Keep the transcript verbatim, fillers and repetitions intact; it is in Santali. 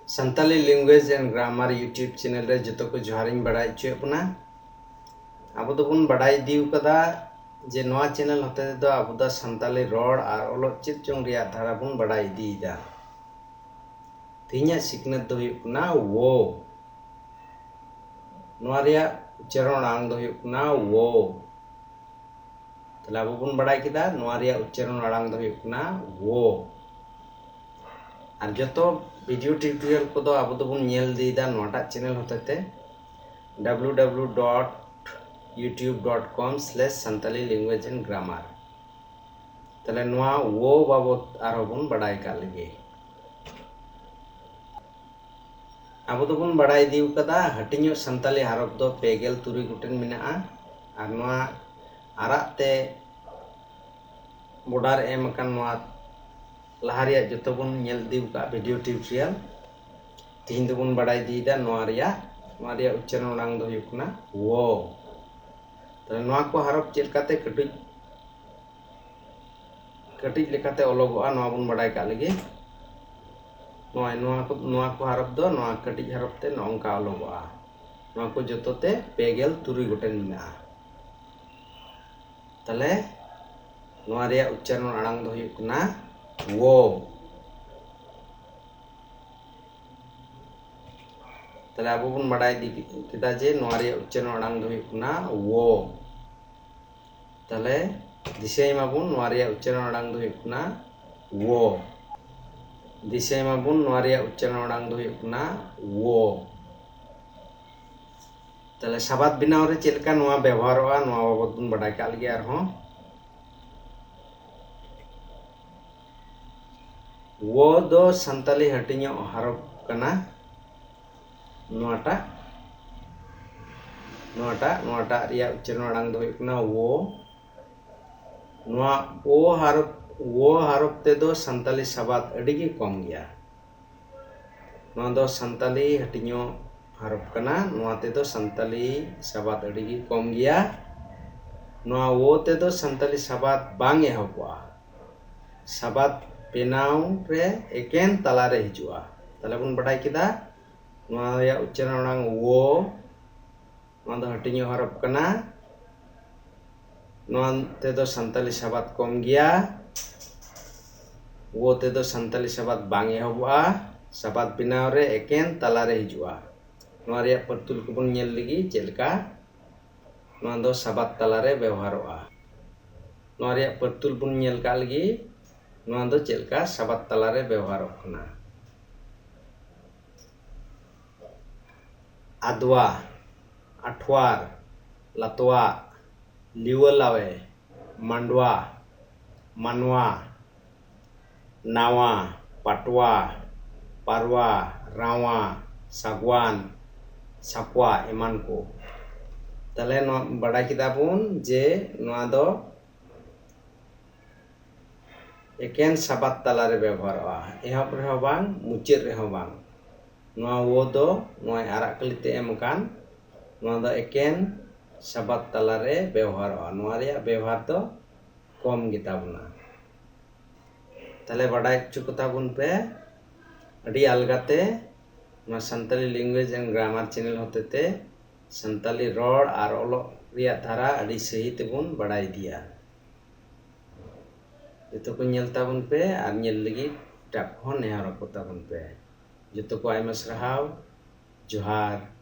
Santali Language and Grammar YouTube channel ᱨᱮ ᱡᱚᱛᱚ ᱠᱚ ᱡᱚᱦᱟᱨᱤᱧ ᱵᱟᱲᱟᱭ ᱦᱚᱪᱚᱭᱮᱫ ᱵᱚᱱᱟ᱾ ᱟᱵᱚ ᱫᱚᱵᱚᱱ ᱵᱟᱲᱟᱭ ᱤᱫᱤ ᱟᱠᱟᱫᱟ ᱡᱮ ᱱᱚᱣᱟ channel ᱦᱚᱛᱮ ᱛᱮᱫᱚ ᱟᱵᱚ ᱫᱚ ᱥᱟᱱᱛᱟᱞᱤ ᱨᱚᱲ ᱟᱨ ᱚᱞᱚᱜ ᱪᱮᱫ ᱪᱚᱝ ᱨᱮᱭᱟᱜ ᱫᱷᱟᱨᱟ ᱵᱚᱱ ᱵᱟᱲᱟᱭ ᱤᱫᱤᱭᱮᱫᱟ᱾ ᱛᱮᱦᱮᱧᱟᱜ ᱥᱤᱠᱷᱱᱟᱹᱛ ᱫᱚ ᱦᱩᱭᱩᱜ ᱠᱟᱱᱟ ᱣᱳ᱾ ᱱᱚᱣᱟ ᱨᱮᱭᱟᱜ ᱩᱪᱪᱟᱨᱚᱱ ᱟᱲᱟᱝ ᱫᱚ ᱦᱩᱭᱩᱜ ᱠᱟᱱᱟ ᱣᱳ᱾ ᱛᱟᱦᱞᱮ ᱟᱵᱚ ᱵᱚᱱ ᱵᱟᱲᱟᱭ ᱠᱮᱫᱟ ᱱᱚᱣᱟ ᱨᱮᱭᱟᱜ ᱩᱪᱪᱟᱨᱚᱱ ᱟᱲᱟᱝ ᱫᱚ ᱦᱩᱭᱩᱜ ᱠᱟᱱᱟ ᱣᱳ᱾ ᱟᱨ ᱡᱚᱛᱚ video tutorial ᱠᱚᱫᱚ ᱟᱵᱚ ᱫᱚᱵᱚᱱ ᱧᱮᱞ ᱤᱫᱤᱭᱮᱫᱟ ᱱᱚᱣᱟᱴᱟᱜ channel ᱦᱚᱛᱮᱛᱮ, www.youtube.com/santalilanguageandgrammar᱾ ᱛᱟᱦᱞᱮ ᱱᱚᱣᱟ ᱣᱳ ᱵᱟᱵᱚᱛ ᱟᱨᱦᱚᱸ ᱵᱚᱱ ᱵᱟᱲᱟᱭ ᱠᱟᱜ ᱞᱮᱜᱮ᱾ ᱟᱵᱚ ᱫᱚᱵᱚᱱ ᱵᱟᱲᱟᱭ ᱤᱫᱤ ᱟᱠᱟᱫᱟ ᱦᱟᱹᱴᱤᱧᱚᱜ ᱥᱟᱱᱛᱟᱞᱤ ᱦᱟᱨᱚᱯ ᱫᱚ ᱯᱮ ᱜᱮᱞ ᱛᱩᱨᱩᱭ ᱜᱚᱴᱮᱱ ᱢᱮᱱᱟᱜᱼᱟ᱾ ᱟᱨ ᱱᱚᱣᱟ ᱟᱨᱟᱜ ᱛᱮ border ᱮᱢ ᱟᱠᱟᱱ ᱱᱚᱣᱟ ᱞᱟᱦᱟ ᱨᱮᱭᱟᱜ ᱡᱚᱛᱚ ᱵᱚᱱ ᱧᱮᱞ ᱤᱫᱤ ᱟᱠᱟᱫ video tutorial᱾ ᱛᱮᱦᱮᱧ ᱫᱚᱵᱚᱱ ᱵᱟᱲᱟᱭ ᱤᱫᱤᱭᱮᱫᱟ ᱱᱚᱣᱟ ᱨᱮᱭᱟᱜ, ᱱᱚᱣᱟ ᱨᱮᱭᱟᱜ ᱩᱪᱪᱟᱨᱚᱱ ᱟᱲᱟᱝ ᱫᱚ ᱦᱩᱭᱩᱜ ᱠᱟᱱᱟ ᱣᱳ᱾ ᱛᱟᱦᱞᱮ ᱱᱚᱣᱟ ᱠᱚ ᱦᱟᱨᱚᱯ ᱪᱮᱫ ᱞᱮᱠᱟᱛᱮ ᱠᱟᱹᱴᱩᱡ ᱠᱟᱹᱴᱤᱡ ᱞᱮᱠᱟᱛᱮ ᱚᱞᱚᱜᱚᱜᱼᱟ, ᱱᱚᱣᱟ ᱵᱚᱱ ᱵᱟᱰᱟᱭ ᱠᱟᱜ ᱞᱮᱜᱮ᱾ ᱱᱚᱜᱼᱚᱭ ᱱᱚᱣᱟ ᱠᱚ, ᱱᱚᱣᱟ ᱠᱚ ᱦᱟᱨᱚᱯ ᱫᱚ ᱱᱚᱣᱟ ᱠᱟᱹᱴᱤᱡ ᱦᱟᱨᱚᱯ ᱛᱮ ᱱᱚᱜᱼᱚ ᱱᱚᱝᱠᱟ ᱚᱞᱚᱜᱚᱜᱼᱟ᱾ ᱱᱚᱣᱟ ᱠᱚ ᱡᱚᱛᱚ ᱛᱮ ᱯᱮ ᱜᱮᱞ ᱛᱩᱨᱩᱭ ᱜᱚᱴᱮᱱ ᱢᱮᱱᱟᱜᱼᱟ᱾ ᱛᱟᱦᱞᱮ ᱱᱚᱣᱟ ᱨᱮᱭᱟᱜ ᱩᱪᱪᱟᱨᱚᱱ ᱟᱲᱟᱝ ᱫᱚ ᱦᱩᱭᱩᱜ ᱠᱟᱱᱟ ᱣᱳ᱾ ᱛᱟᱦᱞᱮ ᱟᱵᱚ ᱵᱚᱱ ᱵᱟᱰᱟᱭ ᱤᱫᱤ ᱠᱮᱫᱟ ᱡᱮ ᱱᱚᱣᱟ ᱨᱮᱭᱟᱜ ᱩᱪᱪᱟᱨᱚᱱ ᱟᱲᱟᱝ ᱫᱚ ᱦᱩᱭᱩᱜ ᱠᱟᱱᱟ ᱣᱳ᱾ ᱛᱟᱦᱞᱮ ᱫᱤᱥᱟᱹᱭ ᱢᱟᱵᱚᱱ ᱱᱚᱣᱟ ᱨᱮᱭᱟᱜ ᱩᱪᱪᱟᱨᱚᱱ ᱟᱲᱟᱝ ᱫᱚ ᱦᱩᱭᱩᱜ ᱠᱟᱱᱟ ᱣᱳ᱾ ᱫᱤᱥᱟᱹᱭ ᱢᱟᱵᱚᱱ ᱱᱚᱣᱟ ᱨᱮᱭᱟᱜ ᱩᱪᱪᱟᱨᱚᱱ ᱟᱲᱟᱝ ᱫᱚ ᱦᱩᱭᱩᱜ ᱠᱟᱱᱟ ᱣᱳ᱾ ᱛᱟᱦᱞᱮ ᱥᱟᱵᱟᱫ ᱵᱮᱱᱟᱣ ᱨᱮ ᱪᱮᱫ ᱞᱮᱠᱟ ᱱᱚᱣᱟ ᱵᱮᱵᱚᱦᱟᱨᱚᱜᱼᱟ, ᱱᱚᱣᱟ ᱵᱟᱵᱚᱛ ᱵᱚᱱ ᱵᱟᱰᱟᱭ ᱠᱟᱜ ᱞᱮᱜᱮ ᱟᱨᱦᱚᱸ᱾ ᱣᱳ ᱫᱚ ᱥᱟᱱᱛᱟᱞᱤ ᱦᱟᱹᱴᱤᱧᱚᱜ ᱦᱟᱨᱚᱯ ᱠᱟᱱᱟ᱾ ᱱᱚᱣᱟᱴᱟᱜ, ᱱᱚᱣᱟᱴᱟᱜ, ᱱᱚᱣᱟᱴᱟᱜ ᱨᱮᱭᱟᱜ ᱩᱪᱪᱟᱨᱚᱱ ᱟᱲᱟᱝ ᱫᱚ ᱦᱩᱭᱩᱜ ᱠᱟᱱᱟ ᱣᱳ᱾ ᱱᱚᱣᱟ ᱳ ᱦᱟᱨᱚᱯ, ᱣᱳ ᱦᱟᱨᱚᱯ ᱛᱮᱫᱚ ᱥᱟᱱᱛᱟᱞᱤ ᱥᱟᱵᱟᱫ ᱟᱹᱰᱤ ᱜᱮ ᱠᱚᱢ ᱜᱮᱭᱟ᱾ ᱱᱚᱣᱟ ᱫᱚ ᱥᱟᱱᱛᱟᱞᱤ ᱦᱟᱹᱴᱤᱧᱚᱜ ᱦᱟᱨᱚᱯ ᱠᱟᱱᱟ᱾ ᱱᱚᱣᱟ ᱛᱮᱫᱚ ᱥᱟᱱᱛᱟᱞᱤ ᱥᱟᱵᱟᱫ ᱟᱹᱰᱤ ᱜᱮ ᱠᱚᱢ ᱜᱮᱭᱟ᱾ ᱱᱚᱣᱟ ᱳ ᱛᱮᱫᱚ ᱥᱟᱱᱛᱟᱞᱤ ᱥᱟᱵᱟᱫ ᱵᱟᱝ ᱮᱦᱚᱵᱚᱜᱼᱟ᱾ ᱥᱟᱵᱟᱫ ᱵᱮᱱᱟᱣ ᱨᱮ ᱮᱠᱮᱱ ᱛᱟᱞᱟᱨᱮ ᱦᱤᱡᱩᱜᱼᱟ᱾ ᱛᱟᱦᱞᱮ ᱵᱚᱱ ᱵᱟᱰᱟᱭ ᱠᱮᱫᱟ ᱱᱚᱣᱟ ᱨᱮᱭᱟᱜ ᱩᱪᱪᱟᱨᱚᱱ ᱟᱲᱟᱝ ᱳ, ᱱᱚᱣᱟ ᱫᱚ ᱦᱟᱹᱴᱤᱧᱚᱜ ᱦᱚᱨᱚᱯ ᱠᱟᱱᱟ᱾ ᱱᱚᱣᱟ ᱛᱮᱫᱚ ᱥᱟᱱᱛᱟᱞᱤ ᱥᱟᱵᱟᱫ ᱠᱚᱢ ᱜᱮᱭᱟ᱾ ᱳ ᱛᱮᱫᱚ ᱥᱟᱱᱛᱟᱞᱤ ᱥᱟᱵᱟᱫ ᱵᱟᱝ ᱮᱦᱚᱵᱚᱜᱼᱟ᱾ ᱥᱟᱵᱟᱫ ᱵᱮᱱᱟᱣ ᱨᱮ ᱮᱠᱮᱱ ᱛᱟᱞᱟᱨᱮ ᱦᱤᱡᱩᱜᱼᱟ᱾ ᱱᱚᱣᱟ ᱨᱮᱭᱟᱜ ᱯᱟᱹᱨᱛᱩᱞ ᱠᱚᱵᱚᱱ ᱧᱮᱞ ᱞᱮᱜᱮ ᱪᱮᱫ ᱞᱮᱠᱟ ᱱᱚᱣᱟ ᱫᱚ ᱥᱟᱵᱟᱫ ᱛᱟᱞᱟᱨᱮ ᱵᱮᱣᱦᱟᱨᱚᱜᱼᱟ᱾ ᱱᱚᱣᱟ ᱨᱮᱭᱟᱜ ᱯᱟᱹᱨᱛᱩᱞ ᱵᱚᱱ ᱧᱮᱞ ᱠᱟᱜ ᱞᱮᱜᱮ, ᱱᱚᱣᱟ ᱫᱚ ᱪᱮᱫ ᱞᱮᱠᱟ ᱥᱟᱵᱟᱫ ᱛᱟᱞᱟᱨᱮ ᱵᱮᱣᱦᱟᱨᱚᱜ ᱠᱟᱱᱟ᱾ ᱟᱫᱣᱟ, ᱟᱴᱷᱣᱟᱨ, ᱞᱟᱛᱣᱟᱜ, ᱞᱤᱣᱟᱹᱞᱟᱣᱮ, ᱢᱟᱱᱰᱣᱟ, ᱢᱟᱱᱣᱟ, ᱱᱟᱣᱟ, ᱯᱟᱴᱣᱟ, ᱯᱟᱨᱣᱟ, ᱨᱟᱣᱟ, ᱥᱟᱜᱣᱟᱱ, ᱥᱟᱯᱣᱟ ᱮᱢᱟᱱ ᱠᱚ᱾ ᱛᱟᱦᱞᱮ ᱱᱚᱣᱟ ᱵᱟᱰᱟᱭ ᱠᱮᱫᱟ ᱵᱚᱱ ᱡᱮ ᱱᱚᱣᱟ ᱫᱚ ᱮᱠᱮᱱ ᱥᱟᱵᱟᱫ ᱛᱟᱞᱟᱨᱮ ᱵᱮᱵᱚᱦᱟᱨᱚᱜᱼᱟ, ᱮᱦᱚᱵ ᱨᱮᱦᱚᱸ ᱵᱟᱝ, ᱢᱩᱪᱟᱹᱫ ᱨᱮᱦᱚᱸ ᱵᱟᱝ᱾ ᱱᱚᱣᱟ ᱳ ᱫᱚ ᱱᱚᱜᱼᱚᱭ ᱟᱨᱟᱜ ᱠᱟᱹᱞᱤ ᱛᱮ ᱮᱢ ᱟᱠᱟᱱ, ᱱᱚᱣᱟ ᱫᱚ ᱮᱠᱮᱱ ᱥᱟᱵᱟᱫ ᱛᱟᱞᱟᱨᱮ ᱵᱮᱣᱦᱟᱨᱚᱜᱼᱟ᱾ ᱱᱚᱣᱟ ᱨᱮᱭᱟᱜ ᱵᱮᱣᱦᱟᱨ ᱫᱚ ᱠᱚᱢ ᱜᱮᱛᱟ ᱵᱚᱱᱟ᱾ ᱛᱟᱦᱞᱮ ᱵᱟᱰᱟᱭ ᱦᱚᱪᱚ ᱠᱚᱛᱟ ᱵᱚᱱ ᱯᱮ ᱟᱹᱰᱤ ᱟᱞᱜᱟᱛᱮ ᱱᱚᱣᱟ Santali Language and Grammar channel ᱦᱚᱛᱮᱛᱮ ᱥᱟᱱᱛᱟᱞᱤ ᱨᱚᱲ ᱟᱨ ᱚᱞᱚᱜ ᱨᱮᱭᱟᱜ ᱫᱷᱟᱨᱟ ᱟᱹᱰᱤ ᱥᱟᱹᱦᱤ ᱛᱮᱵᱚᱱ ᱵᱟᱰᱟᱭ ᱤᱫᱤᱭᱟ᱾ ᱡᱚᱛᱚ ᱠᱚ ᱧᱮᱞ ᱛᱟᱵᱚᱱ ᱯᱮ ᱟᱨ ᱧᱮᱞ ᱞᱟᱹᱜᱤᱫ ᱮᱴᱟᱜ ᱠᱚᱦᱚᱸ ᱱᱮᱦᱚᱨ ᱟᱠᱚ ᱛᱟᱵᱚᱱ ᱯᱮ᱾ ᱡᱚᱛᱚ ᱠᱚ ᱟᱭᱢᱟ ᱥᱟᱨᱦᱟᱣ᱾ ᱡᱚᱦᱟᱨ᱾